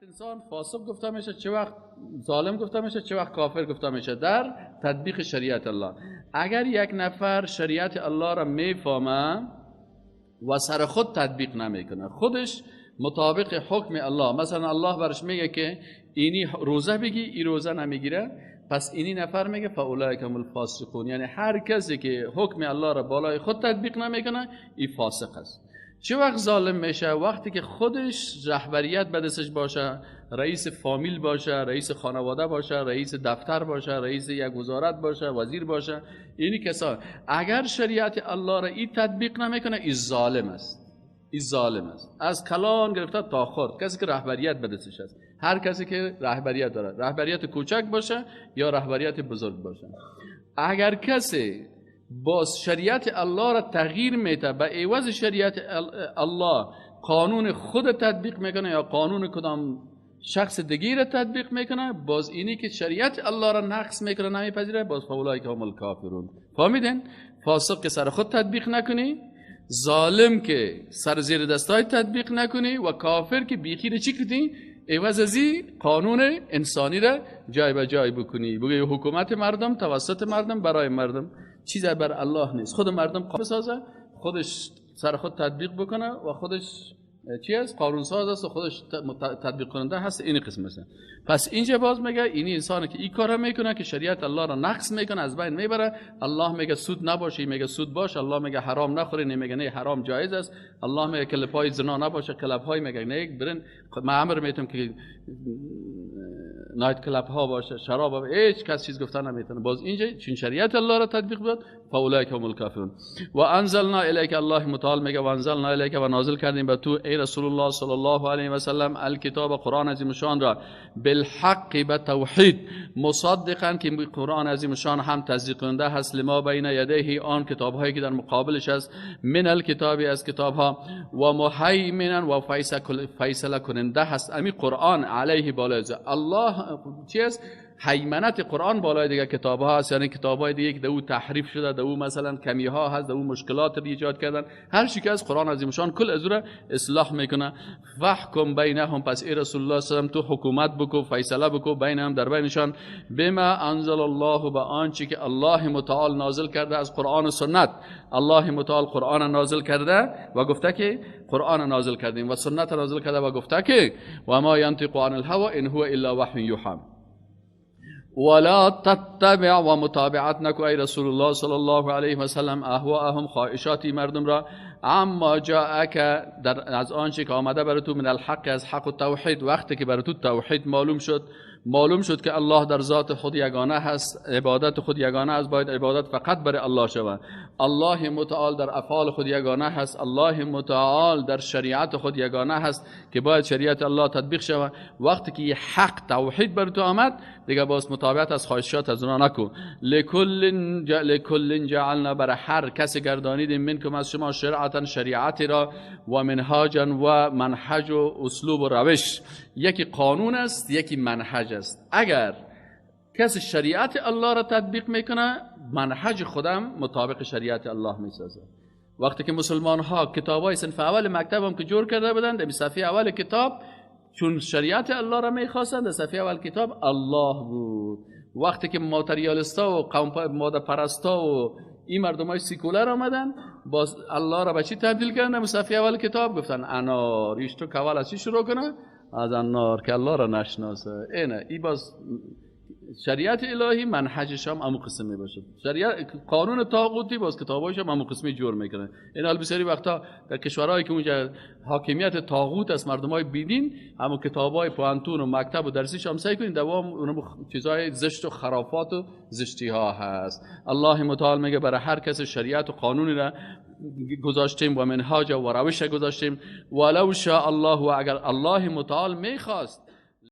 انسان فاسق گفته میشه، چه وقت ظالم گفته میشه، چه وقت کافر گفته میشه در تطبیق شریعت الله. اگر یک نفر شریعت الله را میفهمه و سر خود تطبیق نمیکنه، خودش مطابق حکم الله، مثلا الله برش میگه که اینی روزه بگی، این روزه نمیگیره، پس اینی نفر میگه فاولئک هم الفاسقون، یعنی هر کسی که حکم الله را بالای خود تطبیق نمیکنه این فاسق است. چه وقت ظالم میشه؟ وقتی که خودش رهبریت به دستش باشه، رئیس فامیل باشه، رئیس خانواده باشه، رئیس دفتر باشه، رئیس یک وزارت باشه، وزیر باشه، اینی کسا اگر شریعت الله را این تطبیق نمیکنه این ظالم است. این ظالم است، از کلان گرفته تا خرد، کسی که رهبریت به دستش است، هر کسی که رهبریت داره، رهبریت کوچک باشه یا رهبریت بزرگ باشه، اگر کسی باز شریعت الله را تغییر میده، به عوض شریعت الله قانون خود تطبیق میکنه یا قانون کدام شخص دیگه را تطبیق میکنه، باز اینی که شریعت الله را نقص میکنه نمیپذیره، باز فاولئک هم الکافرون. فهمیدین؟ فاسق که سر خود تطبیق نکنی، ظالم که سر زیر دستای تطبیق نکنی، و کافر که بیخی چی کردی؟ عوض از قانون انسانی را جای به جای بکنی، بگی حکومت مردم توسط مردم برای مردم، چیز بر الله نیست، خود مردم قانون بسازه، خودش سر خود تطبیق بکنه و خودش چی است؟ قانون ساز است و خودش تطبیق کننده هست. این قسم است. پس اینجا باز میگه اینی انسانی که این کارا میکنه که شریعت الله را نقص میکنه، از بین میبره، الله میگه سود نباشه، میگه سود باش، الله میگه حرام نخوری، میگه نه حرام جایز است، الله میگه کلپای زنا نباشه، کلپ های میگه نه برن، ما امر میتونم که night club ها باشه، شراب، هیچ کس چیز گفتن نمیتونه. باز اینجا چون شریعت الله را تطبیق داد، فاولئک هم الکافرون. و انزلنا الیک، الله متعال میگه و انزلنا الیک، و نازل کردیم به تو ای رسول الله صلی الله علیه و سلم الکتاب، قرآن عظیم شان را، بالحق، به توحید، مصدقا که قرآن عظیم شان هم تصدیق کننده هست، لما بین یدیه، آن کتاب هایی که در مقابلش است، من الکتاب، از کتاب ها، و مهیمنا، و فیصله کننده هست امی قرآن علیه، بالای الله چی است؟ هیمنت قرآن بالای دیگه کتاب ها هست، یعنی کتاب های دیگه که در او تحریف شده، در او مثلا کمی ها هست، در او مشکلات ایجاد کردن، هر چی که از قرآن عظیم شان کل از او را اصلاح میکنه. فحکم بینهم، پس ای رسول الله صلی الله علیه و تو حکومت بکو، فیصله بکو، بینهم، در بینشان، بما انزل الله، به آنچه که الله متعال نازل کرده از قرآن و سنت. الله متعال قرآن نازل کرده و گفته که قرآن نازل کردیم، و سنت نازل کرده و گفته که و ما ینطق عن الهوى ان هو الا وحی یوحى. ولا تتبع، و متابعت نکو ای رسول الله صلی الله علیه و سلم اهواهم، خواهشات مردم را، اما جاءک، در از آنچه که آمده بر تو، من الحق، از حق و توحید. وقتی که بر تو توحید معلوم شد، معلوم شد که الله در ذات خود یگانه هست، عبادت خود یگانه است، باید عبادت فقط برای الله شود. الله متعال در افعال خود یگانه هست، الله متعال در شریعت خود یگانه هست که باید شریعت الله تطبیق شود. وقتی که حق توحید بر تو آمد، دیگه باز متابعت از خواهشات از اونا نکن. لکل جعلنا، برای هر کسی گردانیدیم، منکم، از شما، شرعتا، شریعت را، و منهاجا، و منهج و اسلوب و روش. یکی قانون است، یکی منهج است. اگر کسی شریعت الله را تطبیق میکنه، منهج خودم مطابق شریعت الله میسازه. وقتی که مسلمان ها کتاب های صنف اول مکتب هم که جور کرده بودند، در صفحه اول کتاب چون شریعت الله را میخواستند، در صفحه اول کتاب الله بود. وقتی که ماتریالستا و قوم ماده پرستا و این مردم های سیکولر آمدن، باز الله را به چی تبدیل کردن؟ در صفحه اول کتاب گفتن انار. ایش تو کول از چی شروع کنه؟ از انار، که الله را نشناسه. اینه ای باز شریعت الهی منهجش هم امو قسمی باشه. شریعت قانون طاغوتی باز کتابایش هم امو قسمی جور میکنه. این حال بسیاری وقتا در کشورهایی که اونجا حاکمیت طاغوت است، مردمای بیدین، همو کتابای پوانتون و مکتب و درسیش هم سعی کنین دوام اونم چیزای زشت و خرافات و زشتی ها هست. الله متعال میگه برای هر کس شریعت و قانونی را گذاشتیم و منهاج و روش گذاشتیم. ولو شاء الله، و اگر الله متعال میخواست